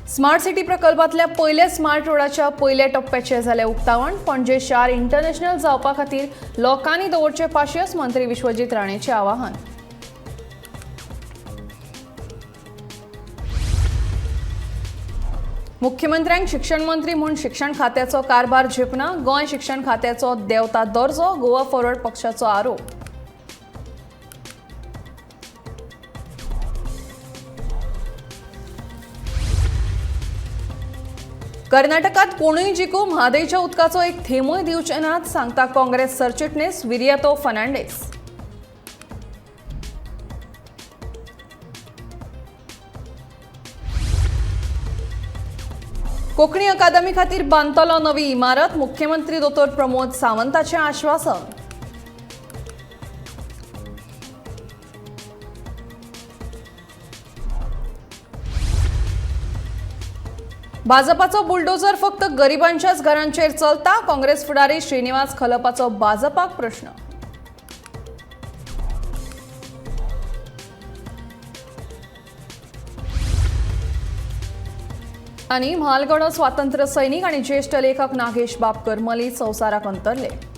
Smart city प्रकल्पांतल्या पयल्या smart रोडाच्या पयल्या टप्प्याचें जालें उक्तावण. पणजे शार इंटरनॅशनल जावपा खातीर लोकांनी दवरचे पाशियस, मंत्री विश्वजीत राणेचें आवाहन. मुख्यमंत्र्यांक शिक्षण मंत्री म्हूण शिक्षण खात्याचो कारभार झेपना, गोंय शिक्षण खात्याचो देंवता दर्जो, गोवा फॉरवर्ड पक्षाचो आरोप. कर्नाटकात कोणूय जिखू, म्हादयच्या उदकाचो एक थेंबूय दिवचे नात, सांगता काँग्रेस सरचिटणीस विरियातो फर्नांडीस. कोंकणी अकादमी खातीर बांदतलो नवी इमारत, मुख्यमंत्री दोतोर प्रमोद सावंताचें आश्वासन. भाजपाचो बुलडोझर फक्त गरिबांच्याच घरांचेर चलता, काँग्रेस फुडारी श्रीनिवास खलपाचो भाजपाक प्रश्न. आनी म्हालगडो स्वातंत्र्य सैनिक आनी ज्येश्ठ लेखक नागेश बापकर मली संवसाराक अंतरले.